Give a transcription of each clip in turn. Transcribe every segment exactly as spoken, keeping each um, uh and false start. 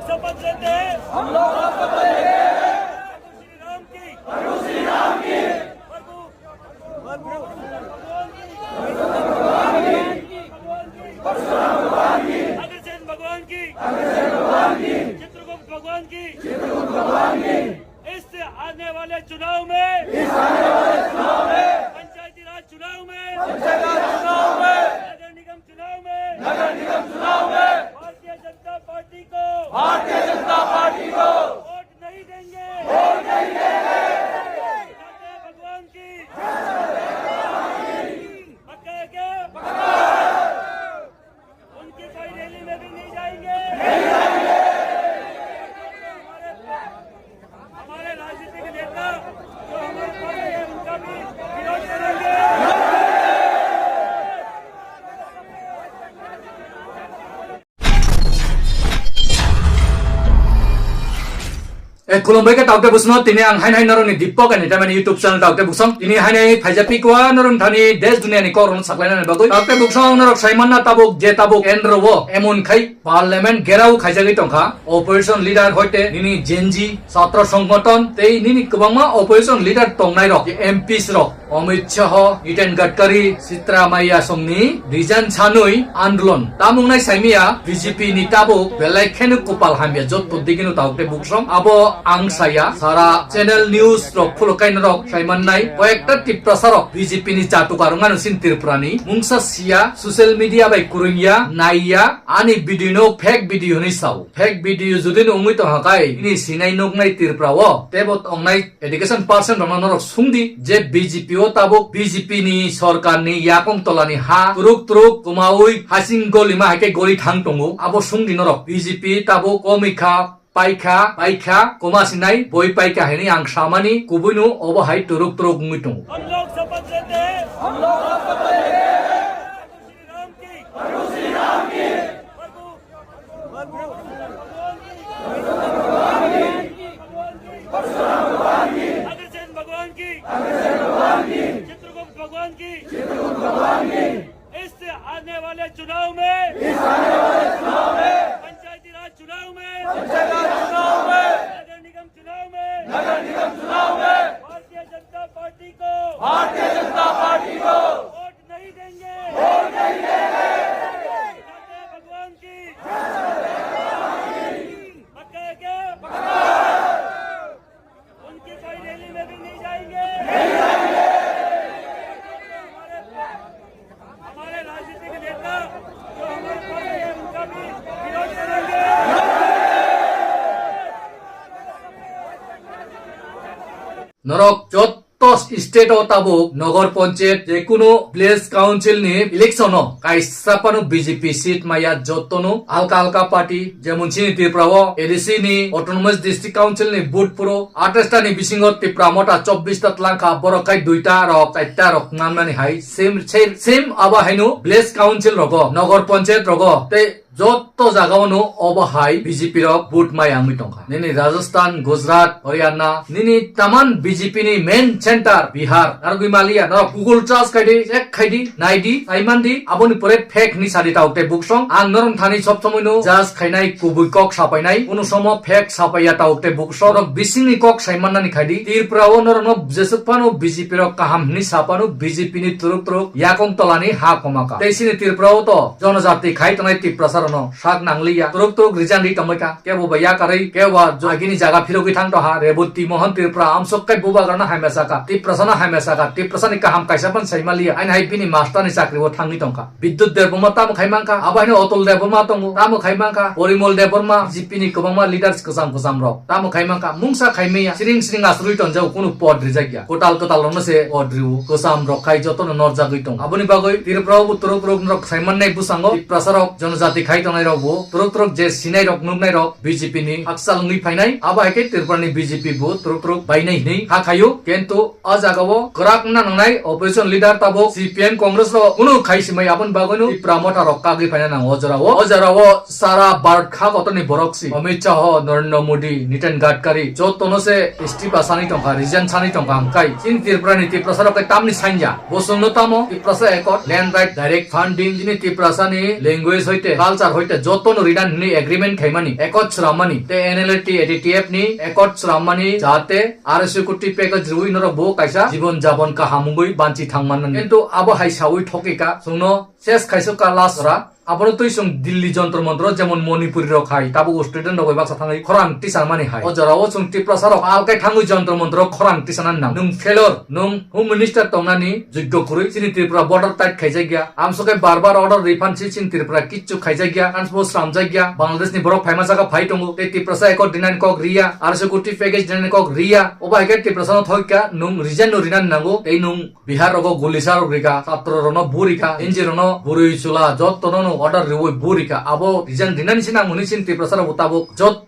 शपथ लेते हैं। हम लोग शपथ लेते हैं। प्रभु श्री राम की। प्रभु श्री राम की। प्रभु, प्रभु भगवान की। भगवान की। परशुराम भगवान की। अग्रसेन भगवान की। अग्रसेन भगवान की। चित्रगुप्त भगवान की। चित्रगुप्त भगवान की। इस आने वाले चुनाव में, इस आने वाले चुनाव में, पंचायती राज चुनाव में, पंचायती राज चुनाव में, नगर निगम चुनाव में, नगर निगम चुनाव में भारतीय जनता पार्टी को, भारतीय जनता पार्टी को वोट नहीं देंगे। वोट नहीं देंगे। भगवान की। पक्का है क्या? पक्का। उनकी कोई रैली में भी नहीं जाएंगे। हमारे, हमारे राजनीतिक नेता जो हमारे पास है, उनका भी विरोध करेंगे। E, khulumbai khe taukte busno, tini ang hainai norokni Deepak Entertainment YouTube channel taukte busong. Tini hainai phaijak pikuwa norokni thani desh duniani kokrokno saklainani bagwi. Taukte busong norok saimanna tabuk je tabuk kendro o emon khai parliament gherao khaijagwi tongkha. Opposition leader hoite nini Gen Z chhatra songgothon tei nini kwbangma opposition leader tongnairok, M Ps rok. Amit Shah, Nitin Gadkari, Sitra Maya songni resign sanwi andolon. Tamungnai saimia B J P ni tabuk belai kheno kupal hamya jotto digino tabuk tei buksong. Abo ang saya sara channel news rok phulo kaino rok saimannai. Koyekta Tiprasa rok B J P ni chatuka rwngano sin Tripura ni mungsa sia social media bai kurungya naiya ani video no fake video hinwi sao. Fake video jodi no wngwi tongha kai ini sinai nuknai Tripura o tebo tongnai education person rokno norok sungdi je B J P o tabuk B J P ni sorkar ni yakung tola ni ha turuk turuk kumaui hasing goli ma hai khe goli thang tongo. Abo sungdi norok B J P tabuk komikha paikha paikha koma sinai boi paikha hinwi ang samani kubuino obo hai turuk turuk wngwi tongo. हम लोग शपथ लेते हैं। हम लोग शपथ लेते हैं। प्रभु श्री राम की। प्रभु श्री राम की। प्रभु, प्रभु भगवान की। परशुराम भगवान की। अग्रसेन भगवान की। अग्रसेन भगवान की। चित्रगुप्त भगवान की। चित्रगुप्त भगवान की। इस आने वाले चुनाव में, इस आने वाले चुनाव में पंचायती राज चुनाव में, पंचायती राज चुनाव में, नगर निगम चुनाव में, नगर निगम चुनाव में भारतीय जनता पार्टी को, भारतीय जनता पार्टी को वोट नहीं देंगे। वोट नहीं देंगे। भगवान की। पक्का है क्या? पक्का। उनकी कोई रैली में भी नहीं जाएंगे। हमारे, हमारे राजनीतिक नेता जो हमारे पास है, उनका भी विरोध करेंगे। Norok jotto state o tabuk nogor panchayat je kunu village council ni election o kaisa phano B J P seat maya, jotto no alka alka party, jemon chini Tripura o A D C ni autonomous district council ni vote phuru atais ta ni bisingo Tipra Motha chobbish ta twlangkha, borok khai duita rok, chaita rok ngamnani hai same, same, same abo haino village council rogo, nogor panchayat rogo tei jotto jagao no obo hai B J P rok vote mai wngwi tongkha. Nini Rajasthan, Gujarat, Haryana, nini taman B J P ni main center Bihar. Narwgwi maliya, norok Google search khaidi, check khaidi, naidi, saimandi, aboni pore fake hinwi sadi tauk tei buksong. Ang norok thani sob somoi no judge khainai, kubui kok sapainai, kunu somo fake sapaiya tauk tei buksong. Norok bisingni kok saimannani khaidi. Tripura o norok no jesuk phano B J P rok kaham hinwi sapano B J P ni turuk turuk yakung tolani ha komaka. Tei sini Tripura o to jonojati khai tongnai Tiprasa rok no sak nangliya. Turuk turuk resign ri tongbai kha. Kebo ba yakarwi, kebo ba jo-, agini jaga phirogwi thang tongha. Reboti Mohan Tripura amsok kai bubagrano hamya saka, Tiprasano hamya saka, Tiprasani kaham kaisa phan saima liya. Aini hai bini masterni chakri o thangwi tongkha. Bidyut Debbarma tamo khai mankha, abo haino Atul Debbarma tongo, tamo khai mankha, Porimol Debbarma, B J P ni kwbangma leaders kwcham kwcham rok tamo khai mankha, mungsa khai maya, siring siring asrwi tonjago, kunu pod rijak ya. Kwtal kwtal rokno se pod riwo, kwcham rok khai jotono norjagwi tongo. Aboni bagwi Tripura o bo turuk turuk norok saimannai bwskango, Tiprasa rok, jonojati khai tongnai rok bo, turuk turuk je sinai rok, nuknai rok, B J P ni hakchal wngwi phainai, abo hai khe Tripura ni B J P bo turuk turuk bainai hinwi ha khaio, kintu o jaga o kwrak wngna nangnai opposition leader tabuk C P M Congress rok kunu khai simai, aboni bagwi no Tipra Motha rok kagwi phaina nango o jora o. O jora o sara Bharat ha kotor ni borok si Amit Shah, Narendra Modi, Nitin Gadkari jotono se istifa sani tongkha, resign sani tongkha, hwnkhe chini Tripura ni Tiprasa rok khe tamni sanya. Bo chwngno tamo Tiprasa Accord, land right, direct funding, chini Tiprasa ni language hoite culture sar hoite joto no rinan hinwi agreement khaimani, accord swrammani, te N L A T A T T F ni accord swrammani, jahate R S O kuti package rwi norok bo kaisa jibon jabon kaham wngwi banchi thangmani. Kintu abo hai sawi thokika, chwngno ses khaisukha last ora. Abono twi chwng Delhi Jantar Mantar o jemon Manipuri rok hai, tabuk student rok bai baksa thangwi khorang tisanmani hai. O jora o chwng Tiprasa rok alkai thangwi Jantar Mantar o khorang tisanani nang. Nwng failure, nwng Home Minister tongnani jogyo kwrwi, chini Tripura border tight khaijakya. Amsokhe bar bar order refund si chini Tripura kichu khaijakya. Transpo sramjakya. Bangladesh ni borok phaima saka phai tongo. Tei Tiprasa accord dinani kok riya. R S O kuti package dinani kok riya. Obo hai khe Tiprasa no thokya. Nwng resign no rinani nango. Tei nwng Bihar rogo gulisa rok rika, satro rono burika, N G O rono burui chula, jotto no order riwi burika. Abo resign rinani sinang muni sin Tiprasa rok tabuk jotto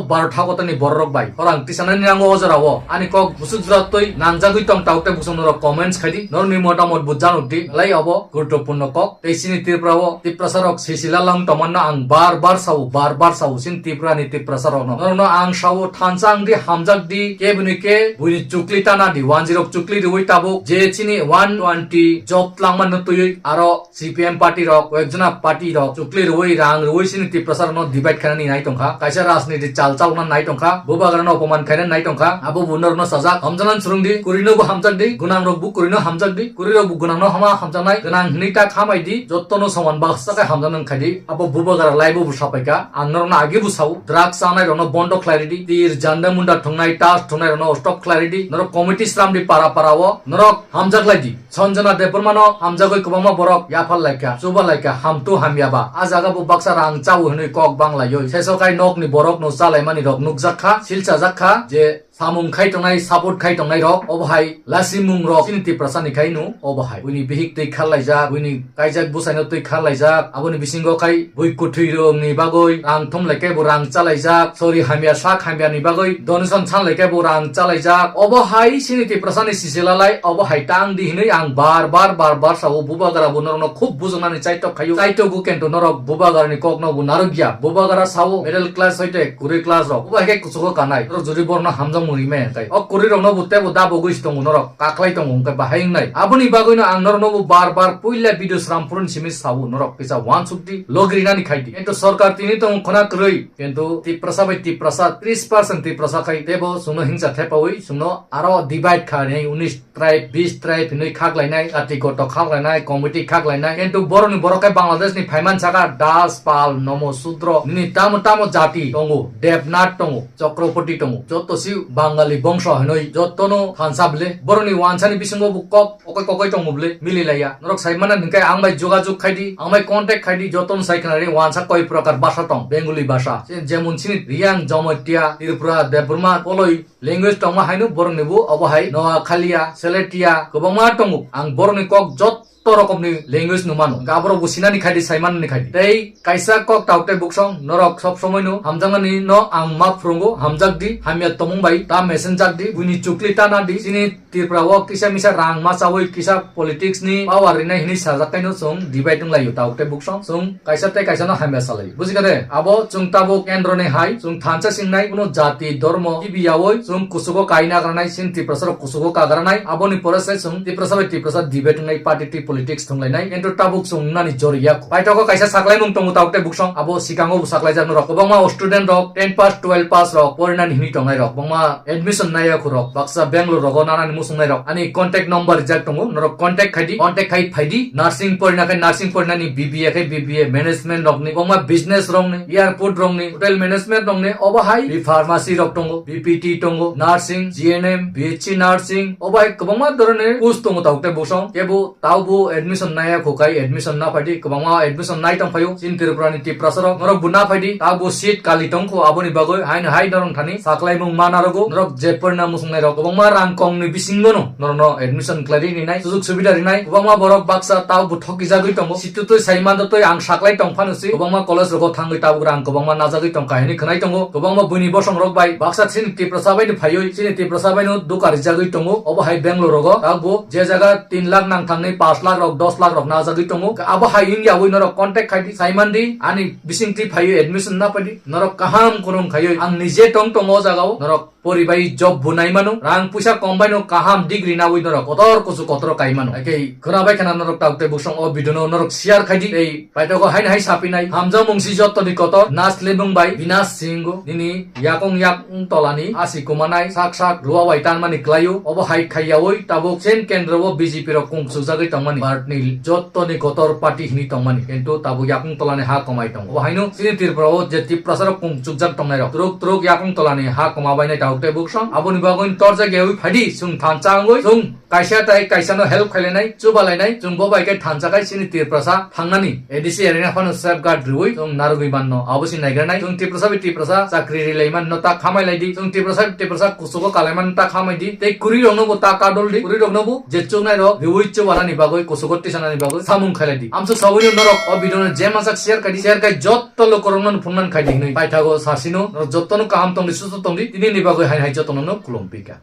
baro thakotani borok rok bai. Khorang tisanani nango o jora o. Ani kok busuk jora twi nangjagwi tong tauk tei busuk norok comments khaidi. Norni motamot bo januk di. Lai abo guruttopurno kok. Tei sini Tripura o Tiprasa rok sisila lang tongmano ang bar bar sao, bar bar sao sin Tripura ni Tiprasa rokno. Norokno ang sao thansa ang di hamjak di, kebini ke buini chukli tana di, wanjirok chukli riwi tabuk je chini one twenty job langmano twiwi aro C P M party rok, koyekjona party rok chukli riwi rang riwi sini Tiprasa rokno divide khainani nai tongkha. Kaisa rajniti chal chalokna nai tongkha, bubagrano opoman khaina nai tongkha. Abo bo norokno sajak, hamjaknani swrwng di, kurino bo hamjak di, gwnang rok bo kurino hamjak di, kuri rok bo gwnangno hama hamjaknai, gwnang hinwi ta khamai di, jottono soman baksa khe hamjaknai khai di. Abo bubagra lai bo bwsa paikha, ang norokno age bo sao, drugs chanai rokno bondo khlai ridi, tir janda munda thwngnai, tas thwngnai rokno stop khlai ridi, norok committee sram di para para o, norok hamjak lai di. Sanjana Debbarmano hamjagwi kwbangma borok yaphar laikha, chuba laikha, hamtu hamya ba. A jaga bo baksa rang chao hwnwi kok bang laiwi. Seso khai nokni borokno chalaimani rok nukjak kha, silchajak kha je samung khai tongnai, support khai tongnai rok. Obo hai lasimung rok chini Tiprasa ni khai no obo hai. Buini bihik twi khar laijak, buini kaijak bwsaino twi khar laijak. Aboni bisingo khai bui kwthwi rokni bagwi rang thum lai khe bo rang chalaijak, sori hamya sak hamya ni bagwi donation san lai khe bo rang chalaijak. Obo hai chini Tiprasa ni sisila lai, obo hai tang di hinwi ang bar bar bar bar sao, bubagra bo norokno khub bujuknani chaitok khaio. Chaitogo kento norok bubagra ni kokno bo narwkya. Bubagra sao middle class hoite kwrwi class rok, obo hai khe kuchugo kanai. Norok jodi borokno hamjakmung rimaya hwnkhe o kwrwi rokno bo teibo dabogwi se tongo, norok kaklai tongo hwnkhe bahai wngnai. Aboni bagwino ang norokno bo bar bar puila video sram phuruni simi sao, norok kisa uansuk di, logrinani khai di. Kintu sorkar tini tongo khuna kwrwi, kintu Tiprasa bai Tiprasa, tris percent Tiprasa khai teibo chwngno hingsa thepaui chwngno aro divide kha hinwi unis tribe, bis tribe hinwi khak lainai, jati goto khak lainai, committee khak lainai. Kintu borokni borok khe Bangladesh ni phaiman saka Das, Pal, Nomo, Sudro, nini tamo tamo jati tongo, Devnath tongo, Chakrawrti tongo, joto si Bangali bongso hinwi jotono thansa bwle. Borokni wansani bisingo bo kok okoi kokoi tongo bwle, mili laiya. Norok sai mano hwnkhe ang bai jogajog khai di, ang bai contact khai di, jotono sai khna di wansa koi prokar basa tong, Bengali basa. Je-, jemon chini Riyang, Jamatia, Tripura, Debbarma, Koloi, language tongma haino borokni bo obo hai Noakhaliya, Seletia kwbangma tongo. Ang borokni kok jotto rokomni language no mano. Hwnkhe aborok bo sinani khai di, sai manani khai di. Tei kaisa kok tauk tei buksong norok sob somoi no hamjaknani no ang ma phurungo, hamjak di, hamya tongmung bai ta mesen jak di, buini chukli ta na di, chini Tripura o kisa misa rang ma chawi kisa politics ni power rinai hinwi sajak kaino chwng divide wng laio tauk tei buksong. Chwng kaisa tei kaisa no hamya salai. Bujikha de? Abo chwng tabuk kendro ni hai, chwng thansa singnai, kuno jati, dhormo, kibi yaui, chwng kuchugo kaina granai, chini Tiprasa rok kuchugo ka granai, aboni pore se chwng Tiprasa bai Tiprasa debate wngnai, party twi politics thwnglainai, kintu tabuk chwng nani jori yak. Paithago kaisa saklaimung tongo tabuk tei buksong, abo sikango bo saklaijak norok. Kwbangma student rok, ten pass, twelve pass rok, porinani hinwi tongnai rok, kwbangma admission naiya khurok, baksa Bangalore rogo nanani muchungnai rok. Ani contact number rijak tongo, norok contact khai di, contact khai phai di. Nursing porina khai nursing porinani, B B A khai B B A, management rokni, kwbangma business rokni, airport rokni, hotel management rokni, obo hai B pharmacy rok tongo, B P T tongo, nursing, G N M, B H C nursing, obo hai kwbangma dhoroner course tongo tabuk tei buksong. Kebo Taubo admission naiya kho kai admission na phaidi, kwbangma admission nai tong phaio. Chini Tripura ni Tiprasa rok norok bo na phaidi, taubo seat kali tong kho, aboni bagwi haino hai norok thani saklaimung ma narogo. Norok je porina muchungnai rok kwbangma rang kong ni bisingo no norok no admission khlai ri nai, sujug subida rinai. Kwbangma borok baksa taubo thoki jagwi tongo. Situ twi sai mando twi ang saklai tong phano si kwbangma college rogo thangwi tabuk rang kwbangma najagwi tong kahini khwnai tongo. Kwbangma buini bosong rok bai baksa chini Tiprasa bai no phaiwi chini Tiprasa bai no duka rijagwi tongo. Obo hai Bangalore rogo taubo je jaga tin lakh nang thangni pash lakh lakh rok, dos lakh rok najagwi tongo. Abo hai wngya wi norok contact khai di, sai man di, ani bising twi phaiwi admission na padi, norok kaham kwrwng khaiwi ang nije tong tongo o jagao, norok pori bai job bo nai mano, rang puisa kom bai no kaham degree nawi norok kotor kusu kotoro kai mano. Hakhe khwna bai khwna norok tabuk tei buksong o video no norok share khai di, tei paithago haino hai sapinai, hamjakmung si jottoni kotor, nas lemung bai, binas singo, nini yakung yak wng tolani asi kumanai sak sak rua bai tanmani klaio. Obo hai khaiyaui tabuk sen kendro o B J P rok kung sukjagwi tongmani, Bharat ni jottoni kotor party hini tongmani, kintu tabuk yakung tolani ha komai tongo. Obo haino chini Tripura o je Tiprasa rok kung sukjak tongnai rok, truk truk yakung tolani ha koma bainai tabuk tei buksong. Aboni bagwi torjak yaui phaidi, chwng thansa wngwi chwng kaisa tai kaisa no help khailainai, chubalainai, chwng bo bai khe thansa khai chini Tiprasa thangnani A D C arena phano safeguard rwui chwng narwgwi manno. Abo se naigranai chwng Tiprasa bai Tiprasa chakri rilai manno ta khamai lai di, chwng Tiprasa bai Tiprasa kusugo kalai manno ta khamai di, tei kwrwi rokno bo ta kadol di, kwrwi rokno bo je chuknai rok rwui chubalani bagwi, kusugo tisanani bagwi samung khailai di. Amsuk sabuino norok o video no je masak share khai di, share khai jotto lokorokno phunnan khai di hinwi paithago sasino, norok jottono kaham tong di, susto tong di, tini ni bagwi hai hai jottono no khulum pika.